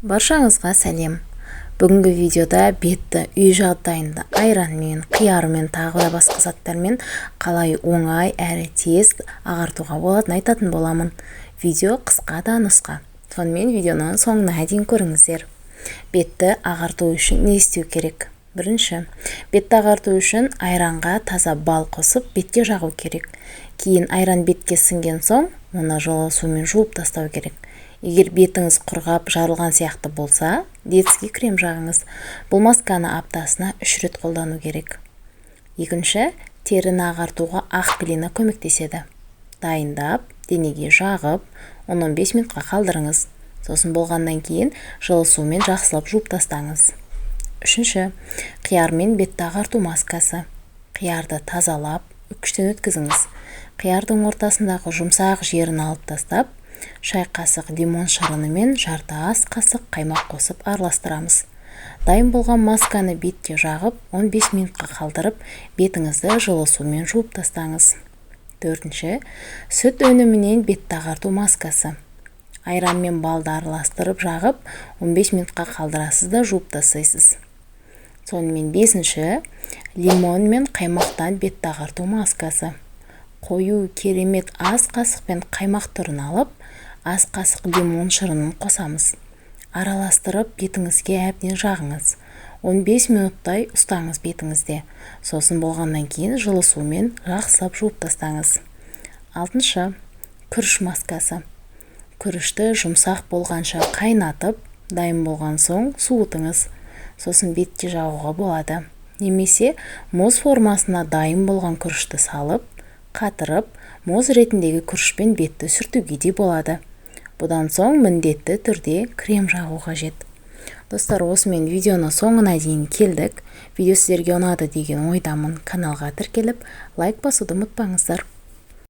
Баршаңызға сәлем! Бүгінгі видеода бетті үй жағдайында айранмен, қиярмен, тағы да басқа заттармен қалай оңай әрі тез ағартуға болатынын айтатын боламын. Видео қысқа да нұсқа. Сонымен, видеоны соңына дейін көріңіздер. Бетті ағарту үшін не істеу керек? Бірінші, бетті ағарту үшін айранға таза бал қосып, бетке жағу керек. Кейін айран бетке сіңген соң, оны жылы сумен жуып тастау керек. Егер бетіңіз құрғап, жарылған сияқты болса, детский крем жағыңыз. Бұл масканы аптасына 3 рет қолдану керек. Екінші, теріні ағартуға ақ глина көмектеседі. Дайындап, денеге жағып, 10-15 минутқа қалдырыңыз. Сосын болғаннан кейін жылы сумен жақсылап жуып тастаңыз. Үшінші, қиярмен бетті ағарту маскасы. Қиярды тазалап, үккіштен өткізіңіз. Қиярдың ортасындағы жұмсақ жерін алып тастап, шай қасық лимон шырыны мен жарты ас қасық қаймақ қосып араластырамыз. Дайын болған масканы бетке жағып, 15 минутқа қалдырып, бетіңізді жылы сумен жуып тастаңыз. Төртінші, сүт өнімінен бетті ағарту маскасы. Айран мен балды араластырып жағып, 15 минутқа қалдырасыз да, жуып тастайсыз. Сонымен, бесінші, лимон мен қаймақтан бетті ағарту маскасы. Қою керемет ас қасықпен қаймақ түрін алып, ас қасық лимон шырынын қосамыз. Араластырып, бетіңізге әбден жағыңыз. 15 минуттай ұстаңыз бетіңізде. Сосын болғаннан кейін жылы сумен жақсылап жуып тастаңыз. Алтыншы, күріш маскасы. Күрішті жұмсақ болғанша қайнатып, дайын болған соң суытыңыз. Сосын бетке жағуға болады. Немесе мұз формасына дайын болған күрішті салып, қатырып, мұз ретіндегі күрішпен бетті сүртуге де болады. Бұдан соң міндетті түрде крем жағу қажет. Достар, осымен видеоның соңына дейін келдік. Видео сіздерге ұнады деген ойдамын. Каналға тіркеліп, лайк басуды ұмытпаңыздар.